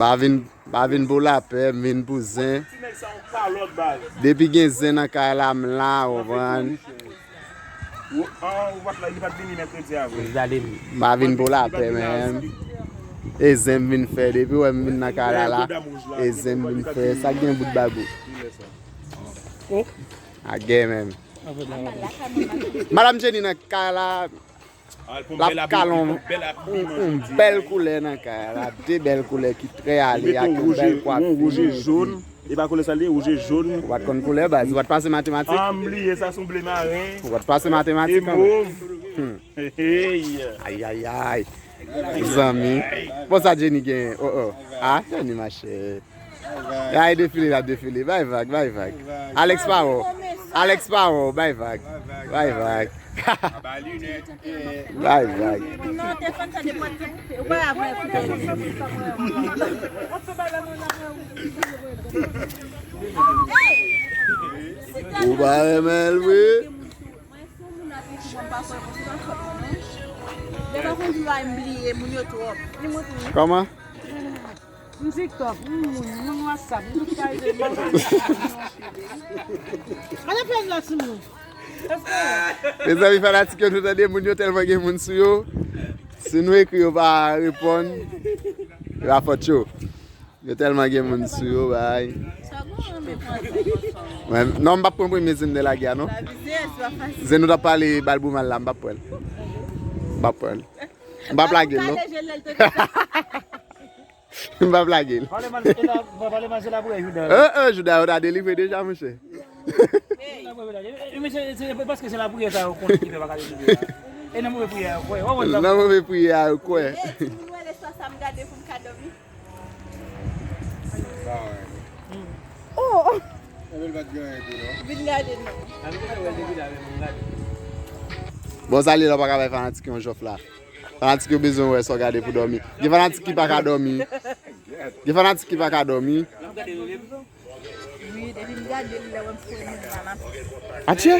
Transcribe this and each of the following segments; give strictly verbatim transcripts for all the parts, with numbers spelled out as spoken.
Pa vin, pa vin pou lapè, m vin pou zen. Depi gen zen nan kay la, m la, ou konprann. M pa vin pou lapè, men e zen m vin fè. Depi wè m vin nan kay la, la, e zen m vin fè. Sa k gen bout babou? A gen menm. Madanm Jenny nan kay la. L ap kale yon, yon, yon bèl koulè nan kay la. De bèl koulè ki trè ale ak yon bèl kwafi. Wouj e jòn. E pa koulè sa l ye, wouj e jòn. Ou pa t konn koulè, baz. Ou pa t pase matematik? Ah, m bliye sa, se yon ble maren. Ou pa t pase matematik kanmenm? E mov. Hey. Ay, ay, ay. Zanmi. Bon, sa Jenny gen. Oh, oh. Ah, Jenny, machè. Ay, defile, l ap defile. Bay vag, bay vag. Alex Power. Alex Power, bay vag. Bay vag. Bay vag. Ou pa renmen l vre? Kòman? M TikTok, m moun, moun WhatsApp, m tout sa ede m. Ann fè m la timoun. Mezanmi, fanatik yo, nou tande moun yo tèlman gen moun sou yo. Si nou ekri yo pa reponn, e pa fòt yo. Yo tèlman gen moun sou yo, bay. Mwen, non, m p ap pran premye zen de lage a, non. Zen nou t ap pale bal pou mal la, m p ap pran l. M p ap pran l. M p ap lage l, non. M p ap lage l. Pale mal, e la, pale mal, se lapriyè Jouda. Eh, eh, Jouda, yo ta delivre deja, monchè. E, e, men se, se paske se lapriyè sa yo konnen ki fè pa ka delivre la. E nan move priyè yo kwè. Nan move priyè yo kwè. Oh! Vin gade non. Bon, sa li la pa ka bay fanatik yon jòf la. Fanatik yo bezwen wè sa w gade pou dòmi. Gen fanatik ki pa ka dòmi. Gen fanatik ki pa ka dòmi. Wi, depi m gade l, lè w ap fè moun la, l ap... Atchè!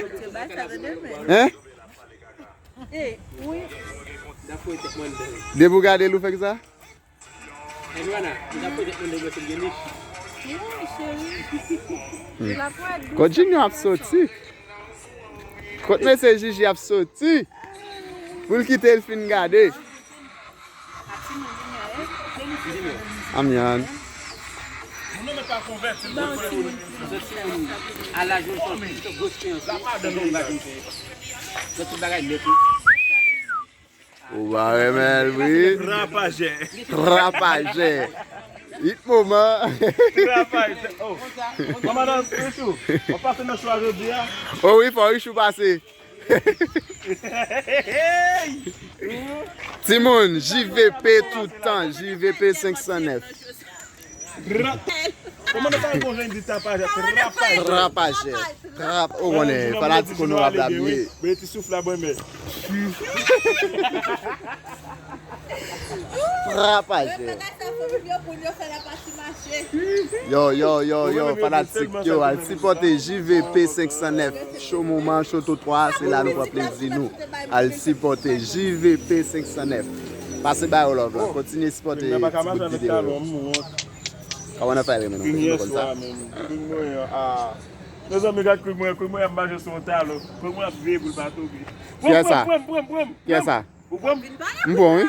Hein? Eh, wi. Depi w gade l, ou fè ki sa? Wi, cheri. Kot Junior ap soti? Kot mesye Jiji ap soti? Pou l kite l fin gade. Amyan. Ou pa renmen l, wi. Rapajè. Rapajè. It moman. Rapajè. Oh. Manman nan Richou, w ap pase nan chwa jodi a? Oh wi, fò Richou pase. Timoun, J V P toutan, J V P senk san nèf. Kòman nou pa konn di tapajè? Trapajè. Trapajè. Trap, ou konnen, fanatik onorab la m ye. Beti souf la, mwen, men. Trapajè. Yo, yo, yo, yo, fanatik yo, al sipòte J V P senk san nèf. Cho moman, cho twotwa, se la nou pran plezi nou. Al sipòte J V P senk san nèf. Pase ba yo love la, kontinye sipòte ti bout videyo yo. Kòman nan fè renmen nou, nou konn sa. Mezanmi, gad Queen mwen, Queen mwen ap mache sou yon talon. Queen mwen ap veye pou l pa tonbe. Kiyès sa? Pran m, pran m, pran m, pran m. Kiyès sa? Ou pran m? M pran, wi.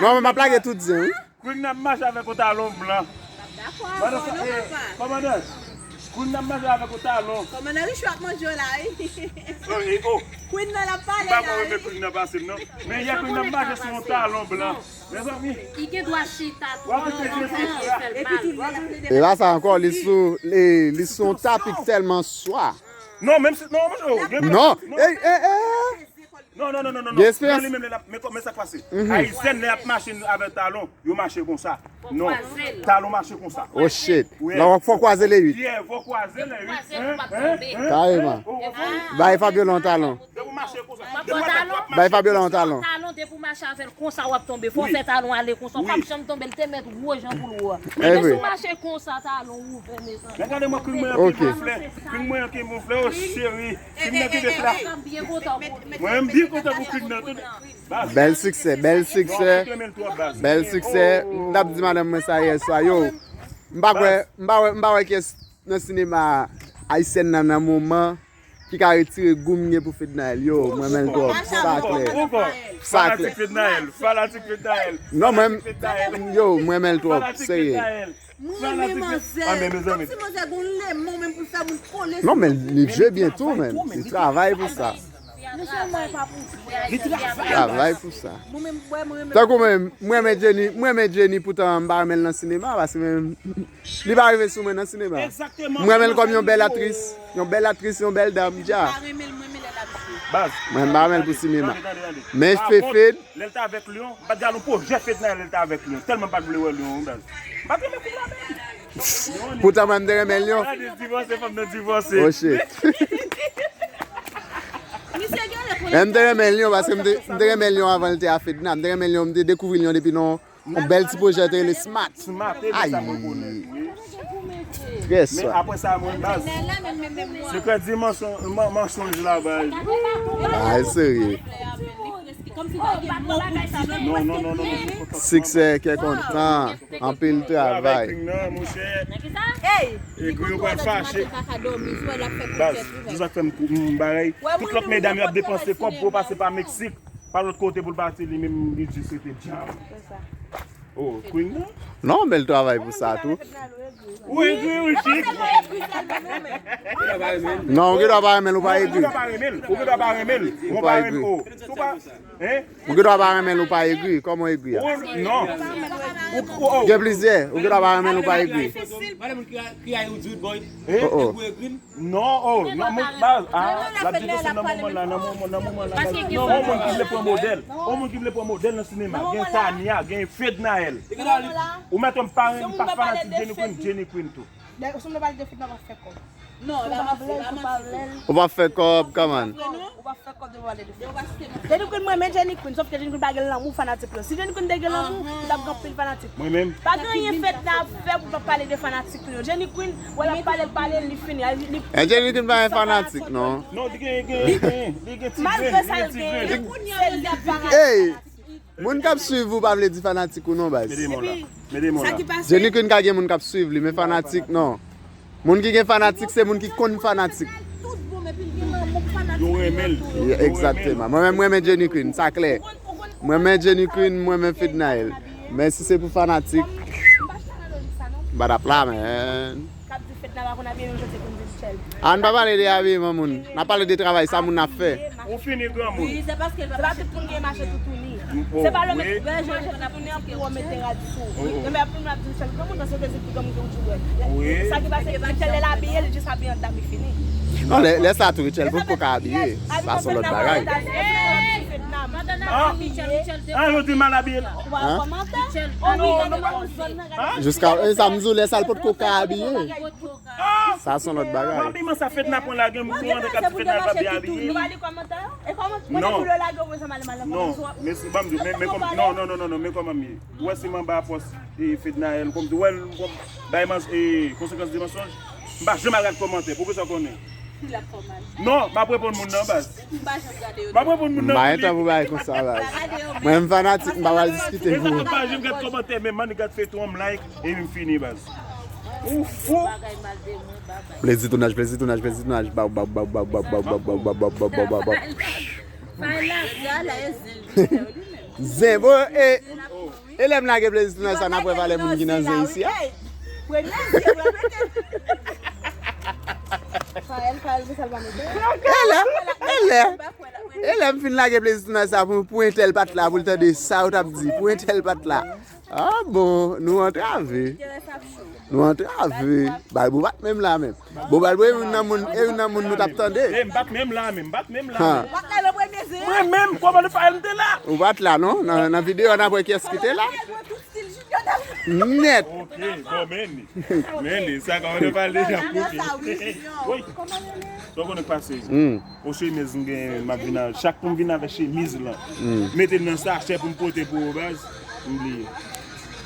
Non, men m ap lage tout zen, wi. Queen nan ap mache avèk yon talon blan. Kòmandan, Queen nan ap mache avèk yon talon. Kòmandan Richou ap manje w la, wi. Oh, eh, oh. Queen nan ap pale la, wi. M pa konn renmen Queen nan pase m, non. Men yè Queen nan ap mache sou yon talon blan. Mezanmi. Li gen dwa chita tou lontan, fè l mal. E pa sa ankò, li sou, li, li sou yon tapi k tèlman swa. Non, menm si, non, non, non. Non, ey, ey, ey. Non, non, non, non, non, non. Gen esperans. Li menm lè l ap, men kò-, men sa k pase. Ayisyen lè y ap mache avèk talon, yo mache konsa. Non. Talon mache konsa. Oh shit. Wi. La, fò kwaze le uit. Yeah, fò kwaze le uit. Hein, hein, hein. Kareman. Bay Fabiola yon talon. Bay Fabiola yon talon. Talon, depi w mache avè l konsa, w ap tonbe. Fò w fè talon ale konsa. W p ap janm tonbe, l te mèt wo jan pou l wo a. Men si w mache konsa, talon ouvè, mezanmi. Men gade mwen, kring mwen an ki gonfle. Kring mwen an ki gonfle, o cheri. Kring nan ki gonfle. Mwen, m byen kontan pou kring nan. Bèl siksè, bèl siksè. Bèl siksè. M t ap di madanm mwen sa yè swa. Yo, m pa kwè, m pa wè, m pa wè kiyès nan sinema ayisyèn nan, nan moman ki ka retire gou m gen pou Fednaelle. Yo, m renmen l twòp. Sa klè. Sa klè. Fanatik Fednaelle. Fanatik Fednaelle. Non, mwen, yo, m renmen l twòp. Serye. Mwen renmen manzè. Kòmsi manzè gon lemon menm pou l fè moun kole sou. Non, men li jwe byen tou, men li travay pou sa. Travay pou sa. Tankou mwen, mwen renmen Jenny, mwen renmen Jenny, poutan m pa renmen l nan sinema, paske mwen, li pa rive sou mwen nan sinema. Mwen renmen l kòm yon bèl aktris, yon bèl aktris, yon bèl dam, dja. Mwen m pa renmen l pou sinema. Men Fefe, lè l te avèk Lion, m pa t gade yon pwojè Fednaelle lè l te avèk Lion. Tèlman m pa t vle wè Lion, wi, baz. M pa t renmen koup la menm. Poutan mwen, m te renmen Lion. Gade, divòse, fanm nan divòse. Oh shit. Men m te renmen Lion paske m te, m te renmen Lion avan l te a Fedna. M te renmen Lion, m te dekouvri Lion depi nan yon bèl ti pwojè te rele Smart. Smart, e sa mwen konnen. Ayi. Trè swa. Men apre sa, mwen, baz. Sekrè di mansonj, man-, mansonj la, baz. Ay, serye. Non, non, non, non, non. Siksè, kè kontan, anpil travay. Travay, monchè. Egri, ou pral fache. Baz, se sa k fè m kou-, m bagay. Tout lòt medam yo ap depanse kòb pou yo pase pa Meksik. Pa lòt kote pou l pati, li menm li jis rete djanm. Oh, Queen nan? Non, bèl travay pou sa tou. Ou egri, ou chik. Non, ou gen dwa pa renmen l, ou pa egri. Ou gen dwa pa renmen l, ou gen dwa pa renmen l. Ou pa egri. Ou pa, hein? Ou gen dwa pa renmen l, ou pa egri. Kòman w egri a? Non. Gen plizyè, ou gen dwa pa renmen l, ou pa egri. Oh, oh. Non, oh, nan moun, baz, ah, l ap di ke se nan moman la, nan moman, nan moman la, baz. Non, yon moun ki vle pran modèl. Yon moun ki vle pran modèl nan sinema. Gen Tania, gen Fednaelle. Ou mèt wè m pa, m pa fanatik Jenny Queen, Jenny Queen tou. Ou p ap fè kòb, kòman? Ou p ap fè kòb depi w pale de Fedna. Jenny Queen, mwen renmen Jenny Queen, sòf ke Jenny Queen pa gen lanmou fanatik li yo. Si Jenny Queen te gen lanmou, li t ap gen anpil fanatik. Mwen menm. Pa gen anyen Fedna ap fè pou l pa pale de fanatik li yo. Jenny Queen, wè l ap pale, l pale, li fini. Jenny Queen pa gen fanatik, non. Non, li gen, gen, gen, li gen ti grenn, li gen ti grenn. Ey! Moun k ap swiv ou pa vle di fanatik ou non, baz. Mete mo la. Mete mo la. Jenny Queen ka gen moun k ap swiv li, men fanatik non. Moun ki gen fanatik, se moun ki konn fanatik. Yo renmen l. Yo egzakteman. Mwen menm, mwen renmen Jenny Queen, sa klè. Mwen renmen Jenny Queen, mwen renmen Fednaelle. Men si se pou fanatik, m pa t ap la, men. Ah, n pa pale de abiyeman moun. N ap pale de travay sa moun ap fè. Ou fini granmoun. Wi, se paske l pa mache toutouni. Se pa le mèt mache toutouni an pou w mete rad sou. Men apre nou ap di Richelle granmoun, paske se ki granmoun ke ou di wè. Sa ki pase, Richelle lè l abiye, li jis abiye anndan, li fini. Non, lè, lè sa tou, Richelle potko ka abiye. Sa se yon lòt bagay. Ah, yo di mal abiye. Jiska, e sa m di w, lè sa l potko ka abiye. Sa se yon lòt bagay. Abiman sa Fedna pran lage, m tou antre k ap di Fedna pa byen abiye. Non. Non. Men se, ban m di w, men, men kòm, non, non, non, non, non, men kòman m ye. Ou wè si m anba fòs, e, Fednaelle, kòm, ou wè l, kòm, bay mans-, e, konsekans de mansonj, m pa janm al gad kòmantè, poukisa w konnen? Non, m ap reponn moun nan, baz. M pa janm gade yo. M ap reponn moun nan. M pa gen tan pou bagay konsa, baz. Mwen, m fanatik, m pa pral diskite pou. M pa janm gad kòmantè, men m annik gad feyton an, m like, epi m fini, baz. Ou fou. Plezi tounaj, plezi tounaj, plezi tounaj. Bab, bab, bab. Zen, bon, e, e lè m lage plezi tounaj sa, n ap wè valè moun ki nan zen isi a. E lè, e lè, e lè m fin lage plezi tounaj sa pou, pou entèl pa t la, pou l tande sa yo t ap di, pou entèl pa t la. Ah bon, nou antrave. Nou antrave. Bay, ou pa t menm la menm. Bon, bay, e youn nan moun, e youn nan moun nou t ap tande. E, m pa t menm la menm, m pa t menm la menm. Mwen menm, kòman nou pa m te la? Ou pa t la, non? Nan, nan videyo, n ap wè kiyès ki te la. Nèt. Ok, bon, men li. Men li, sa kòmandan pale deja koupe. Wi. Sa w konnen k pase? Oche mez m gen, m ap vin a, chak pou m vin avèk chemiz lan. Mete l nan sachè pou m pote pou ou, baz. M bliye.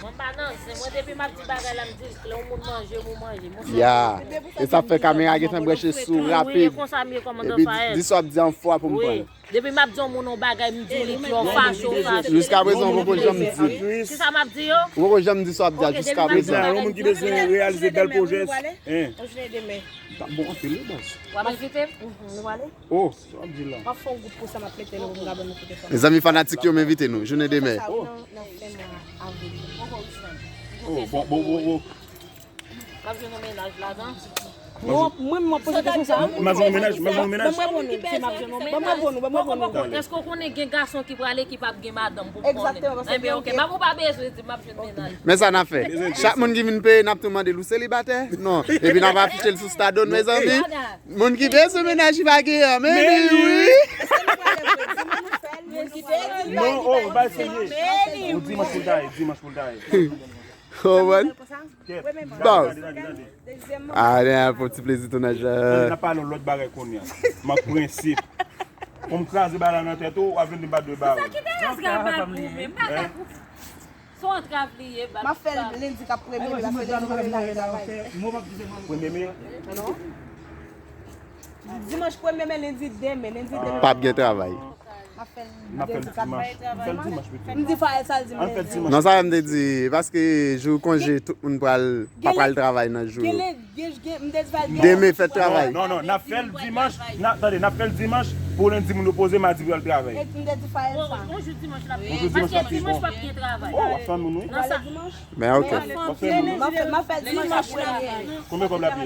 Mwen pa nan zen, mwen depi m ap di bagay la, m di l klè, yon moun manje, m ou manje. Mwen Ya. E sa fè kamera gentan branche sou rapid. Konsa m ye kòmandan Faèl. Epi di sa w ap di an fwa pou m pran. Depi m ap di yon moun yon bagay, m di w li klè, w fache, w fache. Jiska prezan, ou poko janm di. Kisa m ap di yo? Ou poko janm di sa w ap di a jiska prezan. Yon moun ki bezwen reyalize bèl pwojè. Ou jene demen. Bon, anpil wi, baz. W ap envite m? Nou ale? Oh, sa w ap di la. M ap fè yon gwoup pou sa, m ap mete nou pou m ka ban nou kote fanm. Mezanmi fanatik yo, m envite nou. Jounen demen. Sa w nan nan fen mwa avril. Oh, bon, bon, bon, bon. M ap jwenn yon mennaj ladan. Mwen, mwen, mwen poze kesyon sa. M ap jwenn yon mennaj, m ap jwenn yon mennaj. Ban mwen reponn ou, si m ap jwenn yon mennaj. Ban mwen reponn ou, ban mwen reponn ou. Èske w konnen gen gason ki prale ki p ap gen madanm pou m konnen? Egzakteman, paske Ebyen, ok, m ap ou pa bezwen di m ap jwenn mennaj. Men sa n ap fè. Chak moun ki vin peye, n ap tou mande l ou selibatè? Non. Epi n ap afiche l sou Stardon, mezanmi. Moun ki bezwen mennaj ki pa gen an, men li wi. Non, oh, bay serye. Ou dimanch pou l ta ye, dimanch pou l ta ye. Konprann? Bon. Tande, tande, tande. Ah, men pou ti plezi tounaj la. N ap pale yon lòt bagay kounye a. M ap prensip. Pou m kraze bagay la nan tèt ou, w ap vin di m pa dwe ba ou. Ki te rès gaba pou men, bagay pou. Se yon antrav li ye, ba. M ap fè l lendi k ap premye me, paske lendi mwen menm pa gen travay. Premye me? Non. Dimanch premye me, lendi de me, lendi de me. P ap gen travay. M ap fè l M ap fè l lendi kat dimanch. M fè l dimanch pito. M di Faèl sa l di m An fè l lendi. Dimanch. Non, sa m te di, paske jou konje, tout moun pral, pa pral travay nan jou Gen yo. lendi, gen, gen, m te di Faèl dimanch. Demen fèt travay. Non, non, n ap fè l dimanch. N ap, tande, n ap fè l dimanch pou lendi moun yo poze, madi pou yo al travay. E m te di Faèl sa. Yon jou dimanch la. Yon jou dimanch Paske la pi dimanch bon. P ap gen travay. Oh, w ap fè moun wi. Nan sa. Men ok. M ap fè, m ap fè dimanch ap premye. Konbyen kòb l ap ye?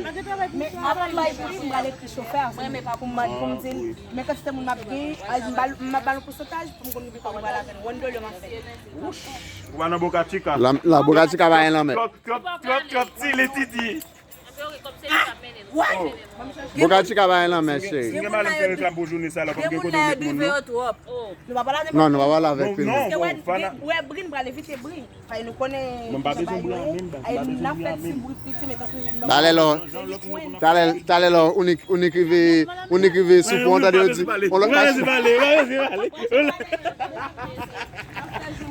Men avan m bay pri, m pral ekri chofè a pou m, pou m di l, men kantite moun m ap gen, al, m ba l, m ap ba l yon pousantaj pou m konn ki kòb m pral avè l. One dollar m ap fè. Ou pa nan Boca Chica? La, la Boca Chica pa gen lanmè. Tròp, tròp, tròp, tròp, ti li ti di. Boca Chica pa gen lanmè, cheri. Si gen malè m fè reklam pou jounen sa la, kòm gen kote w met moun non. Nou pa pale avè Non, nou pa pale avèk Prince. Non, bon, fana. Ou wè Brin pral envite Brin. Fay nou konnen. Mwen pa bezwen bri a menm, baz. M pa bezwen bri a menm. Talè lò, talè, talè lò, ou nik, ou nik rive, ou nik rive sou pon, tande yo di, on lòt machin.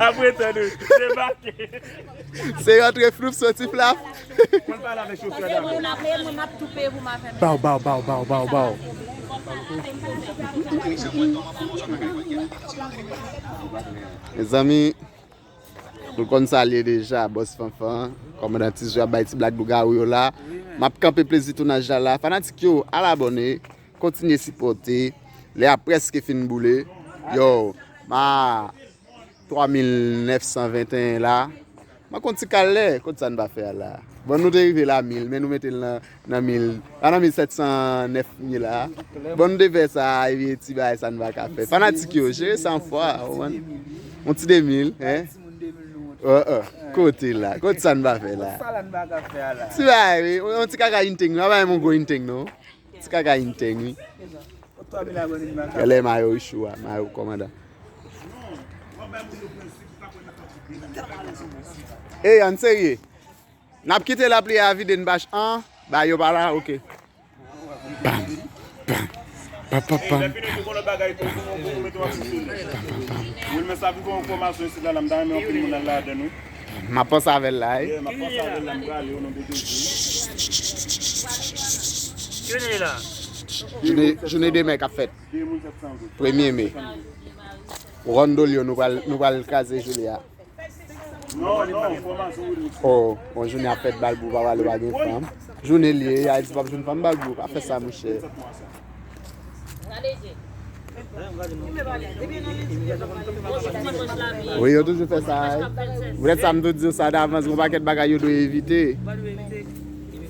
Apre tan nou debake. Se rantre floup, soti flap. Mwen pale avèk chofè Mwen, mwen, mwen ap tou peye pou m ap fè. Baw, baw, baw, baw, baw, baw. Mezanmi, nou konn sa l ye deja, bòs Fanfan, kòmandan Tizou ap bay ti blag lougawou yo la. M ap kanpe plezi tounaj la la. Fanatik yo, al abòne, kontinye sipòte. Lè a prèske fin boule. Yo, ma twa mil nèf san venteyen la. Manke yon ti kal lè, kot sa n pa fè a la? Bon, nou te rive la mil, men nou mete l nan, nan mil, a nan mil sèt san nèf m ye la. Bon, nou te fè sa, epi ti bagay sa n pa ka fè. Fanatik yo, jere sa yon fwa, ou konprann? Yon ti de mil, hein? Oh, oh. Kote la? Kot sa n pa fè la? Ti bagay, wi. Yon ti kaka inteng, nou pa bay yon gwo inteng, non. Ti kaka inteng, wi. Gèlè mayo Richou a, mayo kòmandan. Ey, ann serye. N ap kite lapli a vide n bach an, ba yo pa la, ok. Bam, bam, bam, bam, bam. Lè fini, tou gon lòt bagay tou, tou gon kou mete w ap sou li. Wi, men sa pou fè yon fòmasyon isit la, la, m ta renmen anpil moun al ladan wi. M ap panse avè l la, wi. Yeah, m ap panse avè l la, m prale, o non de Jezi. Jounen, jounen demen k ap fèt. Premye me. Rondolio, nou pral, nou pral kraze jounen an. Non, non, fòmasyon wi. Oh, bon, jounen ap fèt, Balbou pa pale pa gen fanm. Jounen li ye, Ayiti p ap jwenn fanm, Balbou, pa fè sa, monchè. Wi, yo toujou fè sa. Poutèt sa, m tou di yo sa davans, gon pakèt bagay yo dwe evite.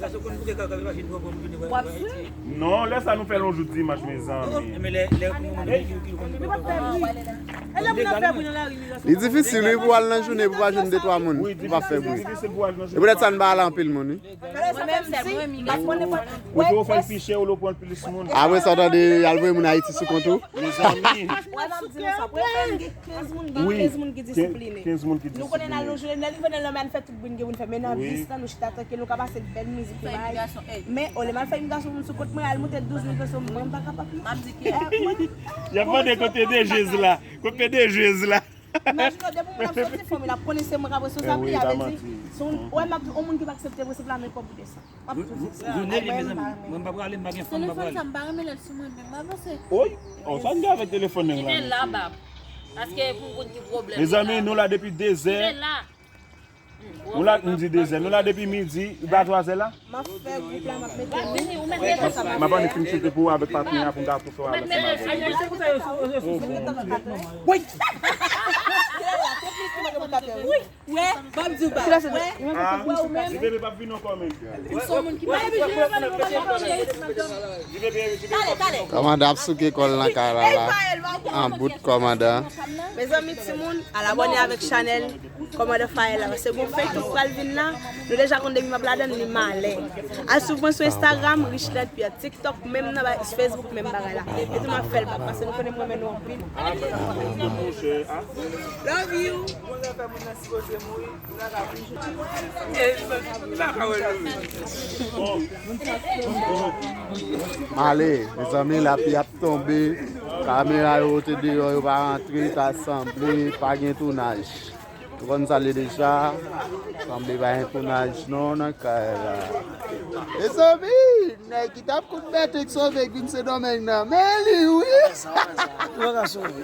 W ap swiv? Non, lè sa nou fè l yon jou dimanch, mezanmi. Li difisil, wi, pou al nan jounen, pou pa jwenn de twa moun, pou pa fè bri. E poutèt sa, n pa al anpil moun, wi. Mwen menm, si, m pa pran nenpòt. Ou tou fè l pi chè, ou lo pran plis moun. Apre sa, w tande, y al voye moun Ayiti sou kont ou. Mezanmi. Wè, m ap di nou sa, premye m gen kenz moun, gen Wi. kenz moun ki Ken- disipline. Kenz moun ki Nou konnen nan disipline. nou jounen, lè li vin nan men, fè tout bri n gen pou n fè, men nan Wi. bis la, nou chita trankil, nou ka pase bèl mizik, nou bay. Men, olye m al fè imitasyon moun sou kont mwen, al moute douz mil peso, mwen, m pa kapab, non. M ap di ki. Y ap mande kote dejez la. Kote dejez la. Imajine w, depi moun ap soti fanmi l ap konnen se mwen k ap responsab li, Eh wi, avè pa di, manti. se yon, wè, m ap di, yon moun ki pa aksepte prensip la, men kòb ou desann. M ap toujou di sa. Jounen li, Mwen, mezanmi. m pa renmen. Mwen m pa prale, m pa gen fanm, m pa Telefòn prale. sa m pa renmen lè l sou mwen menm, m avanse. Oy, oh, sa n gen avèk telefòn nèg la. Kite la, bab. Paske pou konn ki pwoblèm. Mezanmi, nou la depi dezè. Kite la. Nou la, m di dezè. Nou la depi midi, rive a twazè la. M ap fè gwoup la, m ap mete Wap vini, ou mèt mwen. rete. M ap annik fin chante pou w avèk patnè a pou n ka tou fè w avèk mwen. Kilè la? Tout minit ki manke pou l ka fè, wi. Wè, m ap di w ba. Kilè se? Wè, wè ou menm. Di bebe p ap vin ankò menm. Ou se yon moun ki pa epi jere pale mwen pa cheri. Di bebe, di bebe. Talè, talè. Kòmandan ap souke kò l nan kay la la. An bout kòmandan. Mezanmi, timoun, al abòne avèk chanèl Kòmandan Fayèl la, paske gon feyton k pral vin la, nou deja konn depi m ap ladan l, li malè. Al swiv mwen sou Instagram, Richland Pierre, TikTok, menm nan ba-, Facebook, menm bagay la. E tou m ap fè l bak, paske nou konnen m renmen nou anpil. Love you. M ale, mezanmi, lapli ap tonbe. Kamera yo te deyò, yo pa rantre, ta sanble pa gen tounaj. Ou konn sa l ye deja. Sanble pa gen tounaj non nan kay la. Mezanmi, nèg ki t ap kout bèt k sove k vin Sendomeng nan, men li wi. Ou pa ka sove.